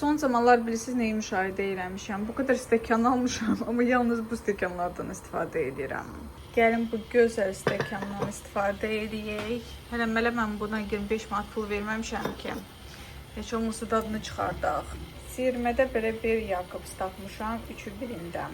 Son zamanlar bilirsiniz nəyi müşahidə eləmişəm? Bu qədər stəkan almışam, amma yalnız bu stəkanlardan istifadə edirəm. Gəlin bu gözəl stəkandan istifadə edək. Hələ mələ mən buna 25 manat pul verməmişəm ki. Heç olmasa dadını çıxardaq. Sirmədə belə bir Jakobs tapmışam, üçü birində.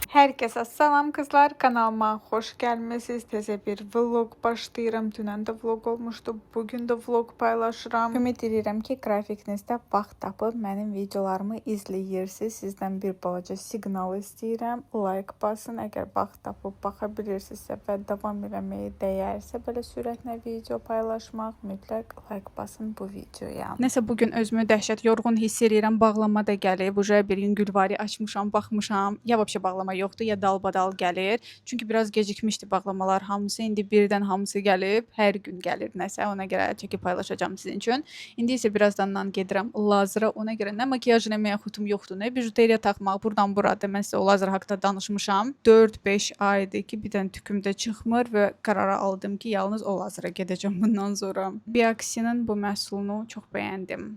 Hər kəsə salam qızlar, kanalıma xoş gəlmisiniz. Təzə bir vlog başlayıram. Dünən də vlog olmuşdu, bu gün də vlog paylaşıram. Ümid edirəm ki, qrafikinizdə vaxt tapıb mənim videolarımı izləyirsiniz. Sizdən bir balaca siqnal istəyirəm. Like basın, əgər vaxt tapıb baxa bilirsinizsə və davam eləməyə dəyərsə belə sürətlə video paylaşmaq, mütləq like basın bu videoya. Nəsə bu gün özümü dəhşət yorğun hiss eləyirəm. Bağlama da gəlib. Uje bir yüngülvari açmışam, baxmışam. Ya vəbşə bağlama yoxdur, ya dalbadal gəlir. Çünki biraz gecikmişdi bağlamalar hamısı. İndi birdən hamısı gəlib. Hər gün gəlir nəsə. Ona görə çəkib paylaşacağam sizin üçün. İndi isə birazdan gedirəm lazera. Ona görə nə makiyaj eləməyə xutum yoxdur, nə bijuteriya taxmaq. Burdan bura mən sizə o lazer haqqında danışmışam. 4-5 aydır ki, bir dənə tüküm də çıxmır və qərara aldım ki, yalnız o lazera gedəcəm bundan sonra. Biaxin-in bu məhsulunu çox bəyəndim.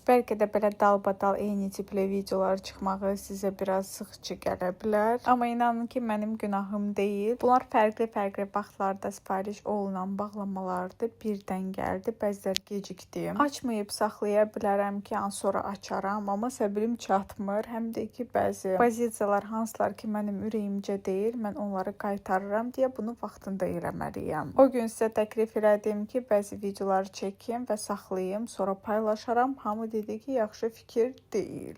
Bəlkə də belə dalbadal eyni tipli videolar çıxmağı sizə biraz sıxıcı gələ bilər. Amma inanın ki, mənim günahım deyil. Bunlar fərqli-fərqli vaxtlarda sifariş olunan bağlamalardır. Birdən gəldi, bəziləri gecikdi. Açmayıb saxlaya bilərəm ki, an sonra açaram, amma səbrim çatmır. Həm də ki, bəzi pozisiyalar hansılar ki, mənim ürəyimcə deyil, mən onları qaytarıram deyə bunu vaxtında eləməliyəm. O gün sizə təklif elədim ki, bəzi videoları çəkim və saxlayım, sonra paylaşaram. Hamı dedi ki, yaxşı fikir deyil.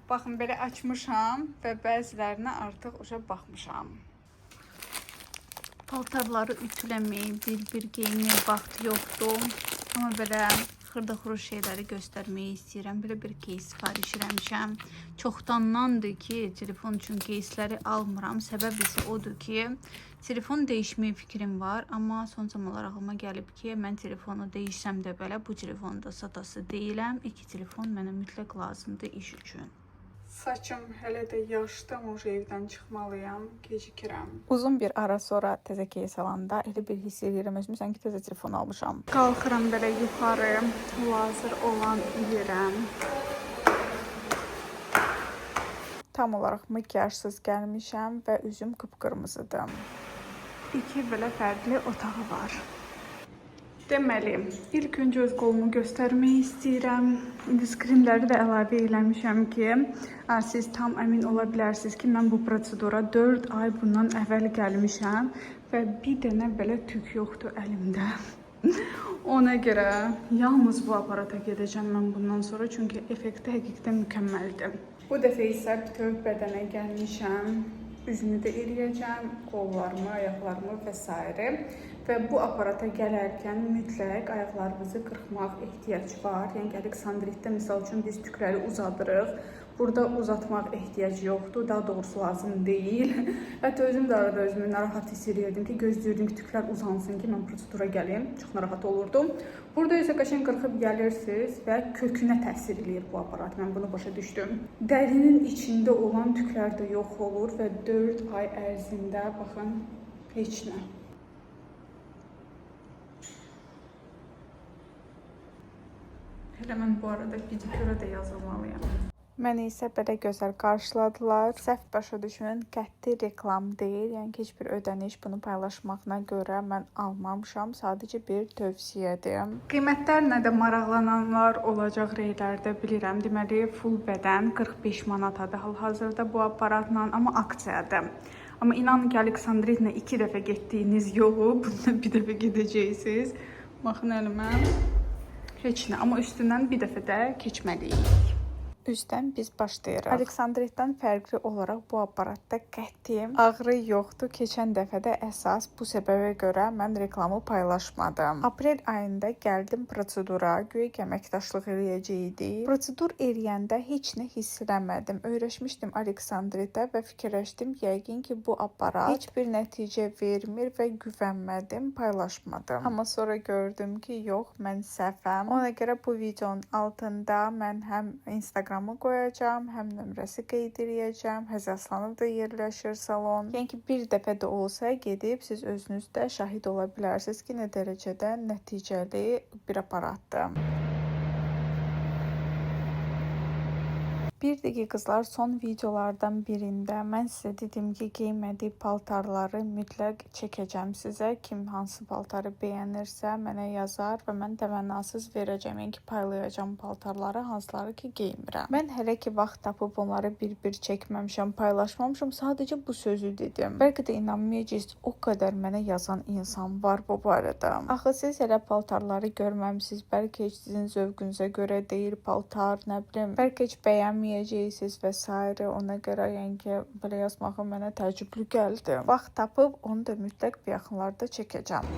Baxın, belə açmışam və bəzilərinə artıq uşa baxmışam. Paltarları ütüləməyə, bir-bir geyinməyə vaxt yoxdur. Amma belə xırda-xırda şeyləri göstərməyi istəyirəm. Belə bir кейs sifariş eləmişəm. Çoxdandandır ki, telefon üçün кейsləri almıram. Səbəb isə odur ki, telefon dəyişməyə fikrim var, amma son zamanlar ağlıma gəlib ki, mən telefonu dəyişsəm də belə bu telefonu da satası deyiləm. İki telefon mənə mütləq lazımdır iş üçün. Saçım hələ də yaşdı, amma evdən çıxmalıyam, gecikirəm. Uzun bir ara sonra təzə кейs alanda elə bir hiss eləyirəm özümü, sanki təzə telefon almışam. Qalxıram belə yuxarı, lazer olan yerə. Tam olaraq makiyajsız gəlmişəm və üzüm qıpqırmızıdır. İki belə fərqli otağı var. Deməli, ilk öncə öz qolumu göstərmək istəyirəm. İndi skrinləri də əlavə eləmişəm ki, siz tam əmin ola bilərsiniz ki, mən bu prosedura 4 ay bundan əvvəl gəlmişəm və bir dənə belə tük yoxdur əlimdə. Ona görə yalnız bu aparata gedəcəm mən bundan sonra, çünki effekti həqiqətən mükəmməldir. Bu dəfə isə bütöv bədənə gəlmişəm. Üzümü də eləyəcəm, qollarımı, ayaqlarımı və s. Və bu aparata gələrkən mütləq ayaqlarınızı qırxmaq ehtiyac var. Yəni ki, Aleksandritdə misal üçün biz tükləri uzadırıq. Burada uzatmaq ehtiyac yoxdur, daha doğrusu lazım deyil. Hətta özüm də arada özümü narahat hiss eləyirdim ki, gözləyirdim ki, tüklər uzansın ki, mən prosedura gəlim. Çox narahat olurdum. Burada isə qəşəng qırxıb gəlirsiniz və kökünə təsir eləyir bu aparat. Mən bunu başa düşdüm. Dərinin içində olan tüklər də yox olur və 4 ay ərzində baxın heç nə. Hələ mən bu arada pediküra da yazılmalıyam. Məni isə belə gözəl qarşıladılar. Səhv başa düşməyin, qəti reklam deyil. Yəni ki, heç bir ödəniş bunu paylaşmağına görə mən almamışam. Sadəcə bir tövsiyədir. Qiymətlərlə də maraqlananlar olacaq reylərdə bilirəm. Deməli, full bədən 45 manatadır hal-hazırda bu aparatla, amma aksiyadır. Amma inanın ki, Aleksandritlə 2 dəfə getdiyiniz yolu bununla bir dəfə gedəcəksiniz. Baxın əlimə. Heç nə, amma üstündən bir dəfə də keçməliyik. Üzdən biz başlayırıq. Aleksandritdən fərqli olaraq bu aparatda qəti ağrı yoxdur. Keçən dəfə də əsas bu səbəbə görə mən reklamı paylaşmadım. Aprel ayında gəldim prosedura, güya ki, əməkdaşlıq eləyəcəkdik. Prosedur eləyəndə heç nə hiss eləmədim. Öyrəşmişdim Aleksandritə və fikirləşdim, yəqin ki, bu aparat heç bir nəticə vermir və güvənmədim, paylaşmadım. Amma sonra gördüm ki, yox, mən səhvəm. Ona görə bu videonun altında mən həm Instagram Instagramı qoyacağam, həm nömrəsi qeyd eləyəcəm. Həzi Aslanovda yerləşir salon. Yəni ki, bir dəfə də olsa gedib siz özünüz də şahid ola bilərsiniz ki, nə dərəcədə nəticəli bir aparatdır. Bir də ki, qızlar, son videolardan birində mən sizə dedim ki, geymədiyi paltarları mütləq çəkəcəm sizə. Kim hansı paltarı bəyənirsə mənə yazar və mən təmənnasız verəcəm. Yəni ki, paylayacağam paltarları, hansıları ki geymirəm. Mən hələ ki vaxt tapıb onları bir-bir çəkməmişəm, paylaşmamışam. Sadəcə bu sözü dedim. Bəlkə də inanmayacaqsınız, o qədər mənə yazan insan var bu barədə. Axı siz elə paltarları görməmisiniz, bəlkə heç sizin zövqünüzə görə deyil paltar, nə bilim, bəlkə heç bəyənməyəcəksiniz və sairə. Ona görə yəni ki, belə yazmağı mənə təəccüblü gəldi. Vaxt tapıb onu da mütləq bu yaxınlarda çəkəcəm.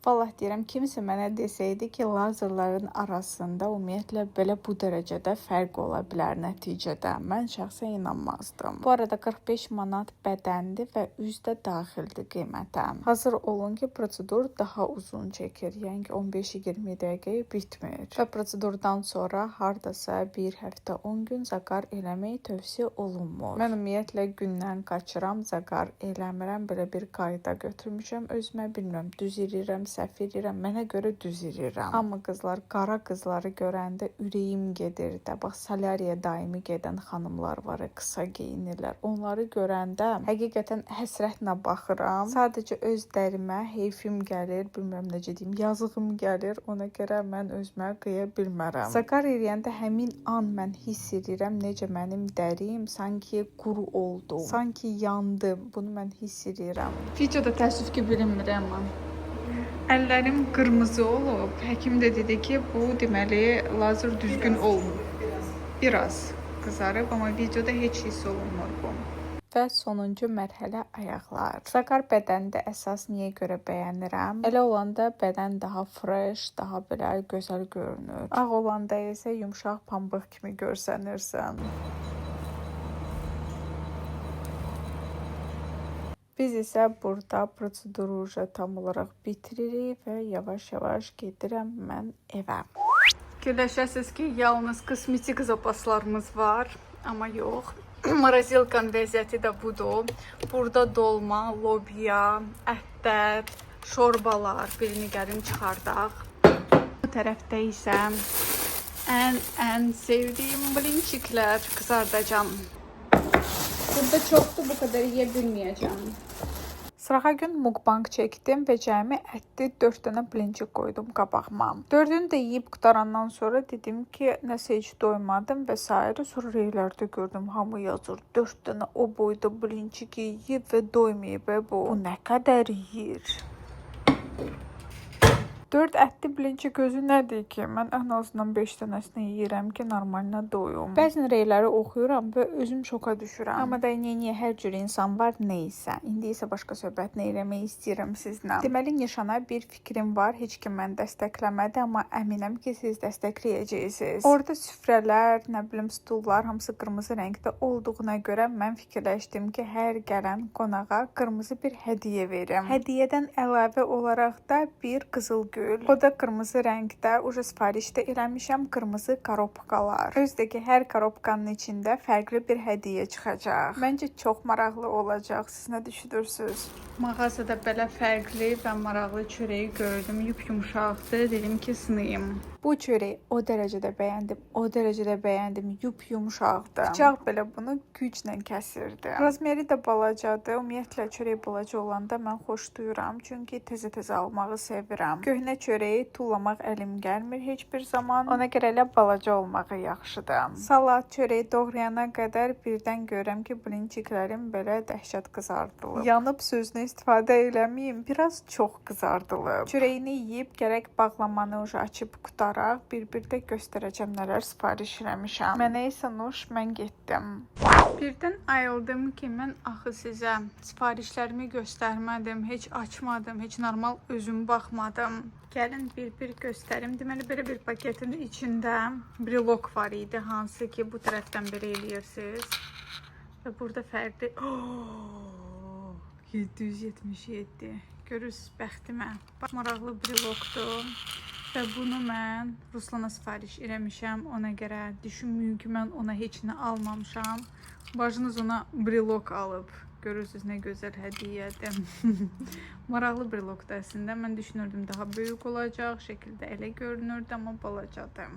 Vallah deyirəm, kimsə mənə desəydi ki, lazerlərin arasında ümumiyyətlə belə bu dərəcədə fərq ola bilər nəticədə, mən şəxsən inanmazdım. Bu arada 45 manat bədəndir və üz də daxildir qiymətə. Hazır olun ki, prosedur daha uzun çəkir, yəni ki 15-20 dəqiqəyə bitmir. Və prosedurdan sonra hardasa bir həftə 10 gün zaqar eləmək tövsiyə olunmur. Mən ümumiyyətlə gündən qaçıram, zaqar eləmirəm, belə bir qayda götürmüşəm özümə, bilmirəm, düz eləyirəm, səhv eləyirəm, mənə görə düz eləyirəm. Amma qızlar, qara qızları görəndə ürəyim gedir də. Bax, solariyə daimi gedən xanımlar var, qısa geyinirlər. Onları görəndə həqiqətən həsrətlə baxıram. Sadəcə öz dərimə heyfim gəlir, bilmirəm necə deyim, yazığım gəlir. Ona görə mən özümə qıya bilmərəm. Zaqar eləyəndə həmin an mən hiss eləyirəm necə mənim dərim sanki quru oldu, sanki yandı. Bunu mən hiss eləyirəm. Videoda təəssüf ki bilinmir amma. Əllərim qırmızı olub. Həkim də dedi ki, bu deməli lazer düzgün olmur. Biraz qızarıb, amma videoda heç hiss olunmur bu. Və sonuncu mərhələ ayaqlar. Zaqar bədəndə əsas niyə görə bəyənirəm? Elə olanda bədən daha fresh, daha belə gözəl görünür. Ağ olanda isə yumşaq pambıq kimi görsənirsən. Biz isə burada proseduru tam olaraq bitiririk və yavaş-yavaş gedirəm mən evə. Fikirləşəsiniz ki, yalnız kosmetik zapaslarımız var, amma yox. Marazilkanın vəziyyəti də budur. Burada dolma, lobya, ətlər, şorbalar, birini gəlin çıxardaq. Bu tərəfdə isə ən sevdiyim blinçiklər qızardacam. Burada çoxdur, bu qədər yeyə bilməyəcəm. Sırağa gün mukbang çəkdim və cəmi ətli 4 dənə blincik qoydum qabağıma. 4-ünü də yeyib qutarandan sonra dedim ki, nəsə heç doymadım və sairə. Sonra reylərdə gördüm, hamı yazır 4 dənə o boyda blincik yeyib və doymayıb bu. Bu nə qədər yeyir? 4 ətli blinçik özü nədir ki? Mən ən azından 5 dənəsini yeyirəm ki, normalına doyum. Bəzən reyləri oxuyuram və özüm şoka düşürəm. Amma da niyə hər cür insan var, nə isə. İndi isə başqa söhbət nə eləmək istəyirəm sizlə. Deməli, nişana bir fikrim var. Heç kim məni dəstəkləmədi, amma əminəm ki, siz dəstəkləyəcəksiniz. Orada süfrələr, nə bilim, stullar hamısı qırmızı rəngdə olduğuna görə mən fikirləşdim ki, hər gələn qonağa qırmızı bir hədiyyə verim. Hədiyyədən əlavə olaraq da bir qızıl gül. O da qırmızı rəngdə, uca sifariş də eləmişəm qırmızı korobkalar. Özdə ki, hər korobkanın içində fərqli bir hədiyyə çıxacaq. Məncə çox maraqlı olacaq. Siz nə düşünürsüz? Mağazada belə fərqli və maraqlı çörəyi gördüm. Yup-yumşaqdır. Dedim ki, sınayım. Bu çörəyi o dərəcədə bəyəndim, o dərəcədə bəyəndim. Yup-yumşaqdır. Bıçaq belə bunu güclə kəsirdi. Razmeri də balacadır. Ümumiyyətlə çörək balaca olanda mən xoşlayıram, çünki təzə-təzə almağı sevirəm. Köhnə çörəyi tullamaq əlim gəlmir heç bir zaman. Ona görə elə balaca olmağı yaxşıdır. Salat çörəyi doğrayana qədər birdən görürəm ki, blinçiklərim belə dəhşət qızardılıb. Yanıb sözünü istifadə eləməyim, biraz çox qızardılıb. Çörəyini yeyib gərək bağlamanı uca açıb qutaraq bir-bir də göstərəcəm nələr sifariş eləmişəm. Mənə isə nuş, mən getdim. Birdən ayıldım ki, mən axı sizə sifarişlərimi göstərmədim, heç açmadım, heç normal özüm baxmadım. Gəlin bir-bir göstərim. Deməli, belə bir paketin içində brilok var idi, hansı ki, bu tərəfdən belə eləyirsiniz. Və burada fərqli... Oh, 777. Görürsünüz bəxtimə. Bax, maraqlı brilokdur. Və bunu mən Ruslana sifariş eləmişəm. Ona görə düşünməyin ki, mən ona heç nə almamışam. Bacınız ona brilok alıb. Görürsüz nə gözəl hədiyyədir. Maraqlı brilokdur əslində. Mən düşünürdüm daha böyük olacaq, şəkildə elə görünürdü, amma balacadır.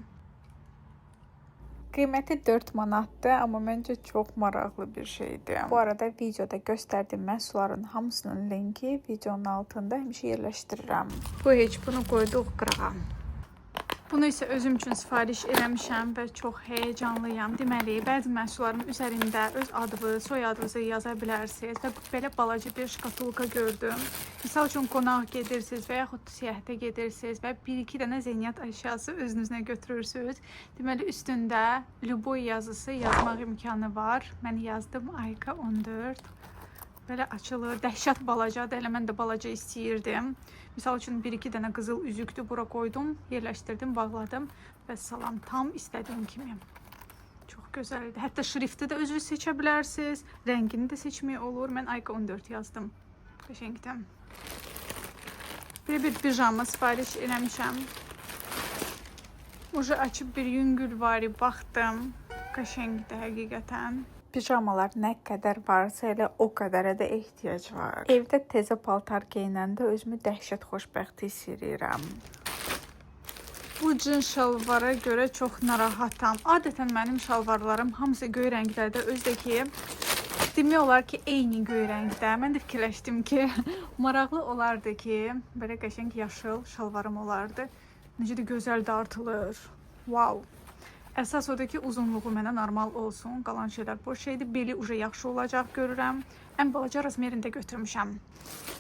Qiyməti 4 manatdır, amma məncə çox maraqlı bir şeydir. Bu arada videoda göstərdiyim məhsulların hamısının linki videonun altında həmişə yerləşdirirəm. Bu heç, bunu qoyduq qırağa. Bunu isə özüm üçün sifariş eləmişəm və çox həyəcanlıyam. Deməli, bəzi məhsulların üzərində öz adınızı, soyadınızı yaza bilərsiniz və belə balaca bir şkatulka gördüm. Misal üçün qonaq gedirsiniz və yaxud səyahətə gedirsiniz və bir-iki dənə zinət əşyası özünüzlə götürürsünüz. Deməli, üstündə Lüboy yazısı yazmaq imkanı var. Mən yazdım Ayka 14. Belə açılır. Dəhşət balacadır. Elə mən də balaca istəyirdim. Misal üçün bir-iki dənə qızıl üzükdü bura qoydum, yerləşdirdim, bağladım və salam, tam istədiyim kimi. Çox gözəldir. Hətta şrifti də özünüz seçə bilərsiniz. Rəngini də seçmək olur. Mən Ayka 14 yazdım. Qəşəngdir. Belə bir pijama sifariş eləmişəm. Ucu açıb bir yüngülvari baxdım. Qəşəngdir həqiqətən. Pijamalar nə qədər varsa elə o qədərə də ehtiyac var. Evdə təzə paltar geyinəndə özümü dəhşət xoşbəxt hiss edirəm. Bu cins şalvara görə çox narahatam. Adətən mənim şalvarlarım hamısı göy rəngdədir. Özü də ki, demək olar ki, eyni göy rəngdə. Mən də fikirləşdim ki, maraqlı olardı ki, belə qəşəng yaşıl şalvarım olardı. Necə də gözəl dartılır. Wow. Əsas odur ki, uzunluğu mənə normal olsun. Qalan şeylər boş şeydir. Beli uca yaxşı olacaq görürəm. Ən balaca razmerində götürmüşəm.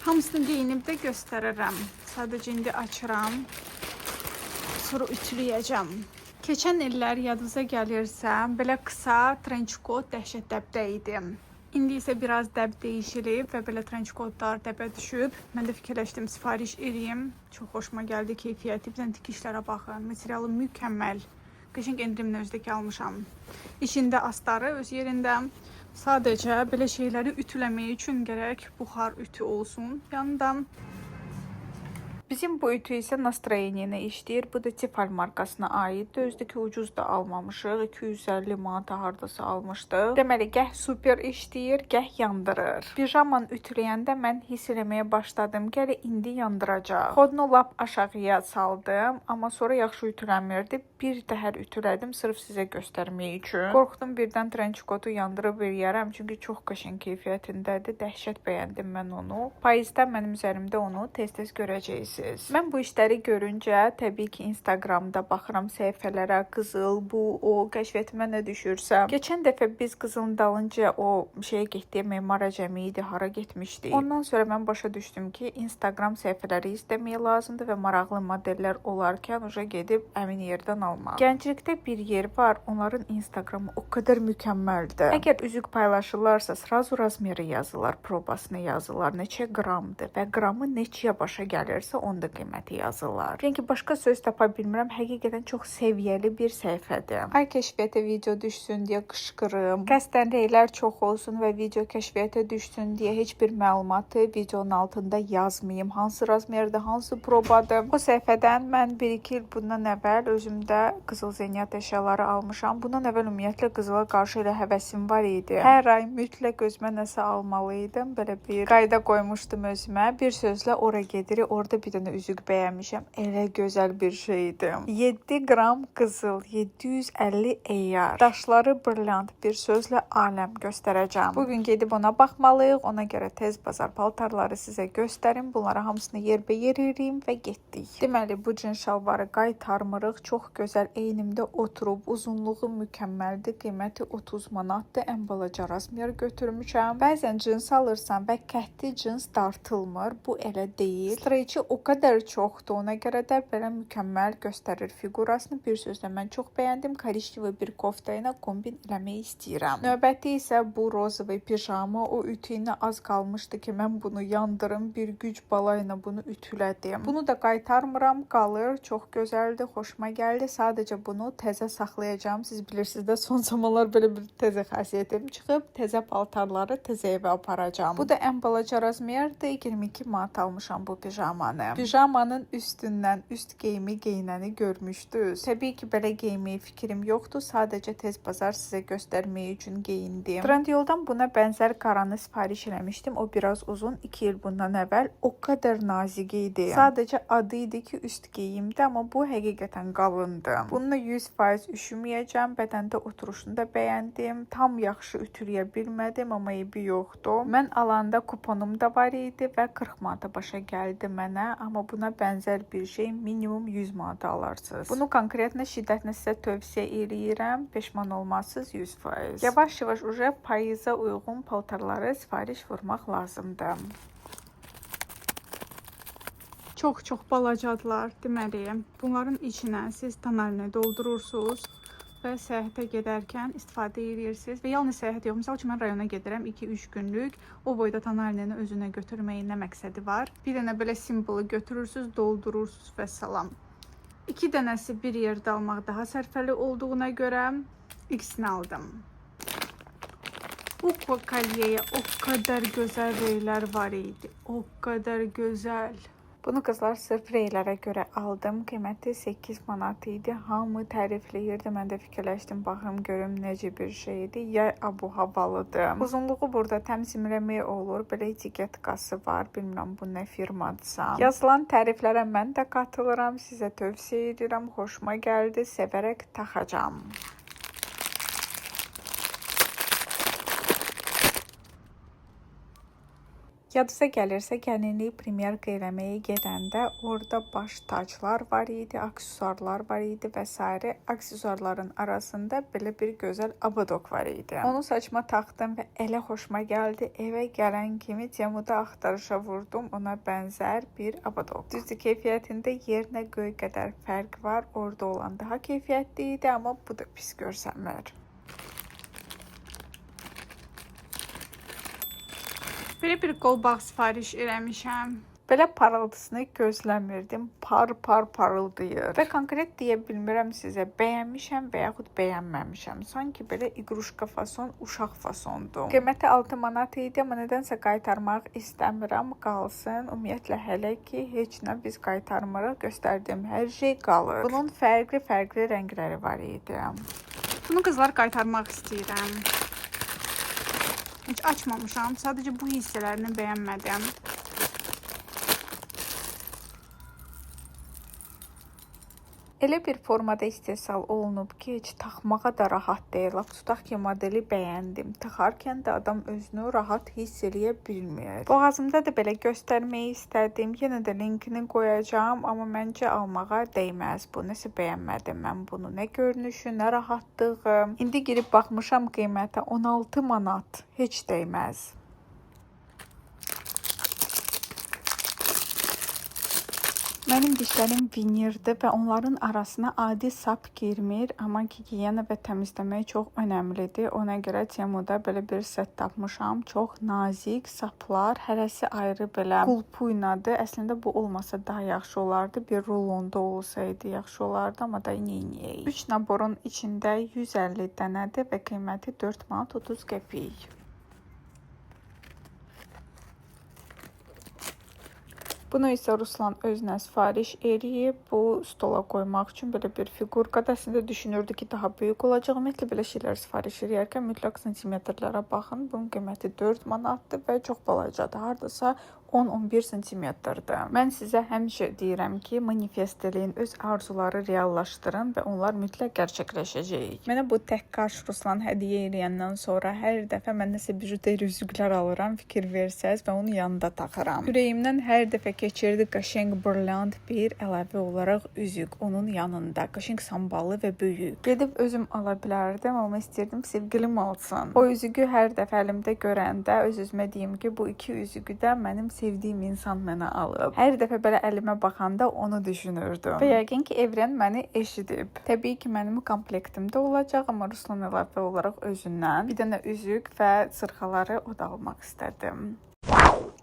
Hamısını geyinib də göstərirəm. Sadəcə indi açıram. Sonra ütüləyəcəm. Keçən illər yadınıza gəlirsə, belə qısa trençkot dəhşət dəbdə idi. İndi isə biraz dəb dəyişilib və belə trençkotlar dəbə düşüb. Mən də fikirləşdim sifariş eləyim. Çox xoşuma gəldi keyfiyyəti. Bir dənə tikişlərə baxın. Materialı mükəmməl. Qəşəng endirimlə özdəki almışam. İçində astarı öz yerində. Sadəcə belə şeyləri ütüləmək üçün gərək buxar ütü olsun yanında. Bizim bu ütü isə Nastroyeniyə işləyir. Bu da Tefal markasına aiddir. Özü ki ucuz da almamışıq. 250 manata hardasa almışdıq. Deməli, gah super işləyir, gah yandırır. Pijamanı ütüləyəndə mən hiss eləməyə başladım ki, elə indi yandıracaq. Xodunu lap aşağıya saldım, amma sonra yaxşı ütülənmirdi. Bir təhər ütülədim sırf sizə göstərmək üçün. Qorxdum birdən trençkotu yandırıb eləyərəm, çünki çox qəşəng keyfiyyətindədir. Dəhşət bəyəndim mən onu. Payızda mənim üzərimdə onu tez-tez görəcəksiniz. Mən bu işləri görüncə təbii ki, Instagramda baxıram səhifələrə, qızıl, bu, o, kəşfiyyətimə nə düşürsə. Keçən dəfə biz qızılın dalınca o şeyə getdik, Memar Əcəmi idi, hara getmişdik. Ondan sonra mən başa düşdüm ki, Instagram səhifələri izləmək lazımdır və maraqlı modellər olarkən uca gedib əmin yerdən almaq. Gənclikdə bir yer var, onların Instagramı o qədər mükəmməldir. Əgər üzük paylaşırlarsa, srazu razmeri yazırlar, probasını yazırlar, neçə qramdır və qramı neçəyə başa gəlirsə, onun da qiyməti yazırlar. Yəni ki, başqa söz tapa bilmirəm. Həqiqətən çox səviyyəli bir səhifədir. Ay kəşfiyyata video düşsün deyə qışqırım. Qəsdən reylər çox olsun və video kəşfiyyata düşsün deyə heç bir məlumatı videonun altında yazmayım. Hansı razmerdir, hansı probadır. O səhifədən mən 1-2 il bundan əvvəl özümdə qızıl zinət əşyaları almışam. Bundan əvvəl ümumiyyətlə qızıla qarşı elə həvəsim var idi. Hər ay mütləq özümə nəsə almalı idim. Belə bir qayda qoymuşdum özümə. Bir sözlə ora gedirik, orada bir dənə üzük bəyənmişəm. Elə gözəl bir şeydi. 7 qram qızıl, 750 eyyar. Daşları brilliant, bir sözlə aləm göstərəcəm. Bu gün gedib ona baxmalıyıq. Ona görə tez bazar paltarları sizə göstərim. Bunları hamısını yerbəyer eləyim və getdik. Deməli, bu cins şalvarı qaytarmırıq. Çox gözəl eynimdə oturub, uzunluğu mükəmməldir. Qiyməti 30 manatdır. Ən balaca razmer götürmüşəm. Bəzən cins alırsan və kəhti cins dartılmır. Bu elə deyil. Streçi o qədər çoxdur. Ona görə də belə mükəmməl göstərir fiqurasını. Bir sözlə mən çox bəyəndim. Korişnevə bir kofta ilə kombin eləmək istəyirəm. Növbəti isə bu rozovый pijama. O ütü ilə az qalmışdı ki, mən bunu yandırım. Bir güc bala ilə bunu ütülədim. Bunu da qaytarmıram, qalır. Çox gözəldir, xoşuma gəldi. Sadəcə bunu təzə saxlayacağam. Siz bilirsiniz də son zamanlar belə bir təzə xasiyyətim çıxıb. Təzə paltarları təzə evə aparacağam. Bu da ən balaca razmerdir. 22 manat almışam bu pijamanı. Pijamanın üstündən üst geyimi geyinəni görmüşdünüz. Təbii ki, belə geyinməyi fikrim yoxdur. Sadəcə tez bazar sizə göstərmək üçün geyindim. Trendyoldan buna bənzər qaranı sifariş eləmişdim. O biraz uzun, 2 il bundan əvvəl o qədər nazik idi. Sadəcə adı idi ki, üst geyimdi, amma bu həqiqətən qalındı. Bununla 100% üşüməyəcəm. Bədəndə oturuşunu da bəyəndim. Tam yaxşı ütüləyə bilmədim, amma eybi yoxdur. Mən alanda kuponum da var idi və 40 manata başa gəldi mənə, amma buna bənzər bir şey minimum 100 manata alarsınız. Bunu konkretно şiddətlə sizə tövsiyə eləyirəm. Peşman olmazsınız 100%. Yavaş-yavaş uje payıza uyğun paltarları sifariş vurmaq lazımdır. Çox-çox balacadılar. Deməli, bunların içinə siz tonalini doldurursunuz və səyahətə gedərkən istifadə edirsiniz. Və yalnız səyahət yox. Məsəl üçün mən rayona gedirəm 2-3 günlük. O boyda tonalini özünə götürməyin nə məqsədi var? Bir dənə belə simvolu götürürsüz, doldurursunuz və salam. 2 dənəsi bir yerdə almaq daha sərfəli olduğuna görə ikisini aldım. Bu kolyeyə o qədər gözəl reylər var idi. O qədər gözəl. Bunu qızlar sırf reylərə görə aldım. Qiyməti 8 manat idi. Hamı tərifləyirdi. Mən də fikirləşdim, baxım görüm necə bir şeydir. Yay abu havalıdır. Uzunluğu burada təmzimləmək olur. Belə etiketkası var. Bilmirəm bu nə firmadırsa. Yazılan təriflərə mən də qatılıram. Sizə tövsiyə edirəm. Xoşuma gəldi. Sevərək taxacağam. Yadınıza gəlirsə, gəlinlik premyerka eləməyə gedəndə orada baş taclar var idi, aksesuarlar var idi və sairə. Aksesuarların arasında belə bir gözəl abadok var idi. Onu saçma taxdım və elə xoşuma gəldi. Evə gələn kimi Temuda axtarışa vurdum ona bənzər bir abadok. Düzdür, keyfiyyətində yerinə göy qədər fərq var. Orada olan daha keyfiyyətli idi, amma bu da pis görsənmir. Belə bir qolbaq sifariş eləmişəm. Belə parıltısını gözləmirdim. Par par parıldayır. Və konkret deyə bilmirəm sizə, bəyənmişəm və yaxud bəyənməmişəm. Sanki belə iqruşka fason, uşaq fasondur. Qiyməti 6 manat idi, amma nədənsə qaytarmaq istəmirəm, qalsın. Ümumiyyətlə hələ ki heç nə biz qaytarmırıq. Göstərdiyim hər şey qalır. Bunun fərqli-fərqli rəngləri var idi. Bunu qızlar qaytarmaq istəyirəm. Heç açmamışam. Sadəcə bu hissələrini bəyənmədim. Elə bir formada istehsal olunub ki, heç taxmağa da rahat deyil. Lap tutaq ki, modeli bəyəndim. Taxarkən də adam özünü rahat hiss eləyə bilmir. Boğazımda da belə göstərməyi istədim. Yenə də linkini qoyacağam, amma məncə almağa dəyməz bu. Nəsə bəyənmədim mən bunu. Nə görünüşü, nə rahatlığı. İndi girib baxmışam qiymətə 16 manat. Heç dəyməz. Mənim dişlərim vinirdir və onların arasına adi sap girmir, amma gigiyena və təmizləmək çox önəmlidir. Ona görə Temuda belə bir set tapmışam. Çox nazik saplar, hərəsi ayrı belə qulpu ilədir. Əslində bu olmasa daha yaxşı olardı. Bir rulonda olsaydı yaxşı olardı, amma da neyniyək. 3 naborun içində 150 dənədir və qiyməti 4 manat 30 qəpik. Bunu isə Ruslan özünə sifariş eləyib. Bu stola qoymaq üçün belə bir fiqurka. Əslində düşünürdü ki, daha böyük olacaq. Ümumiyyətlə belə şeylər sifariş eləyərkən mütləq santimetrlərə baxın. Bunun qiyməti 4 manatdır və çox balacadır. Hardasa 10-11 santimetrdir. Mən sizə həmişə deyirəm ki, manifest eləyin, öz arzuları reallaşdırın və onlar mütləq gerçəkləşəcək. Mənə bu tək qaş Ruslan hədiyyə eləyəndən sonra hər dəfə mən nəsə bijuteri üzüklər alıram, fikir versəz və onun yanında taxıram. Ürəyimdən hər dəfə keçirdi qəşəng brilliant bir əlavə olaraq üzük onun yanında. Qəşəng samballı və böyük. Gedib özüm ala bilərdim, amma istəyirdim sevgilim alsın. O üzüyü hər dəfə əlimdə görəndə öz-özümə deyim ki, bu iki üzüyü də mənim sevdiyim insan mənə alıb. Hər dəfə belə əlimə baxanda onu düşünürdüm. Və yəqin ki, evren məni eşidib. Təbii ki, mənim komplektimdə olacaq, amma Ruslan əlavə olaraq özündən bir dənə üzük və sırğaları o da almaq istədim.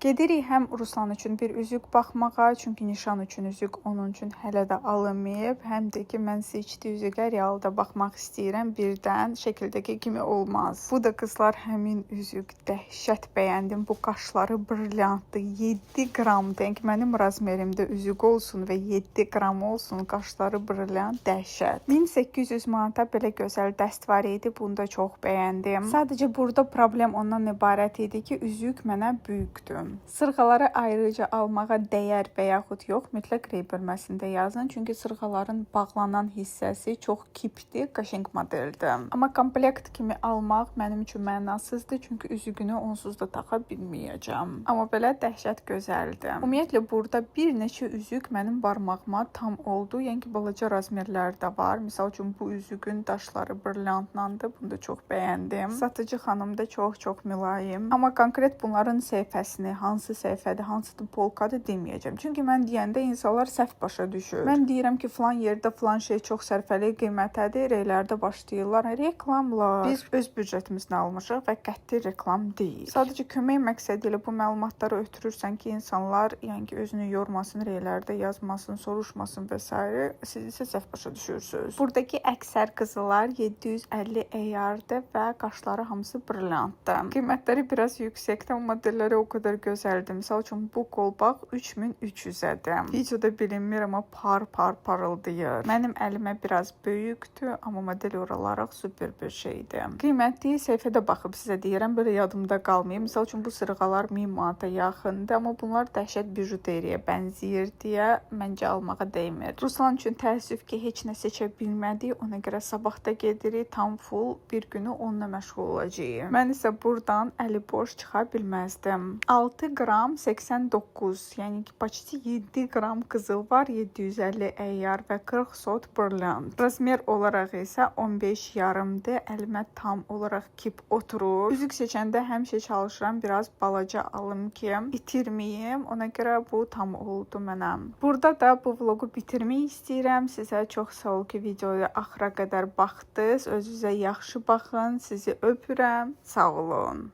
Gedirik həm Ruslan üçün bir üzük baxmağa, çünki nişan üçün üzük onun üçün hələ də alınmayıb, həm də ki mən seçdiyi üzükə realda baxmaq istəyirəm, birdən şəkildəki kimi olmaz. Bu da qızlar həmin üzük, dəhşət bəyəndim. Bu qaşları brilyantdır. 7 qram denk mənim razmerimdə üzük olsun və 7 qram olsun, qaşları brilyant, dəhşət. 1800 manata belə gözəl dəst var idi. Bunu da çox bəyəndim. Sadəcə burada problem ondan ibarət idi ki, üzük mənə böyükdü. Sırğaları ayrıca almağa dəyər və yaxud yox, mütləq rey bölməsində yazın. Çünki sırğaların bağlanan hissəsi çox kipdir, qəşəng modeldir. Amma komplekt kimi almaq mənim üçün mənasızdır, çünki üzüyünü onsuz da taxa bilməyəcəm. Amma belə dəhşət gözəldir. Ümumiyyətlə burada bir neçə üzük mənim barmağıma tam oldu. Yəni ki, balaca razmerlər də var. Misal üçün bu üzüyün daşları brilyantlandı. Bunu da çox bəyəndim. Satıcı xanım da çox-çox mülayim. Amma konkret bunların səhifəsini, hansı səhifədir, hansı polkadır deməyəcəm. Çünki mən deyəndə insanlar səhv başa düşür. Mən deyirəm ki, filan yerdə filan şey çox sərfəli qiymətədir, reylərdə başlayırlar reklamlar. Biz öz büdcətimizlə almışıq və qəti reklam deyil. Sadəcə kömək məqsədi ilə bu məlumatları ötürürsən ki, insanlar yəni ki, özünü yormasın, reylərdə yazmasın, soruşmasın və s. Siz isə səhv başa düşürsüz. Buradakı əksər qızıllar 750 AR-dır və qaşları hamısı brilyantdır. Qiymətləri biraz yüksəkdir, amma modelləri o qədər gözəldir. Misal üçün bu qolbaq 3300-ədir. Videoda bilinmir, amma par-par parıldayır. Mənim əlimə biraz böyükdür, amma model olaraq super bir şeydir. Qiyməti səhifədə baxıb sizə deyirəm, belə yadımda qalmayıb. Misal üçün bu sırğalar 1000 manata yaxındır, amma bunlar dəhşət bijuteriyaya bənzəyir deyə məncə almağa dəymir. Ruslan üçün təəssüf ki, heç nə seçə bilmədik. Ona görə sabah da gedirik, tam full bir günü onunla məşğul olacağıq. Mən isə burdan əli boş çıxa bilməzdim. 6 qram 89, yəni ki, почти 7 qram qızıl var, 750 əyar və 40 sot brilliant. Razmer olaraq isə 15 yarımdır. Əlimə tam olaraq kip oturur. Üzük seçəndə həmişə çalışıram biraz balaca alım ki, itirməyim. Ona görə bu tam oldu mənə. Burada da bu vloqu bitirmək istəyirəm. Sizə çox sağ ol ki, videoya axıra qədər baxdınız. Özünüzə yaxşı baxın. Sizi öpürəm. Sağ olun.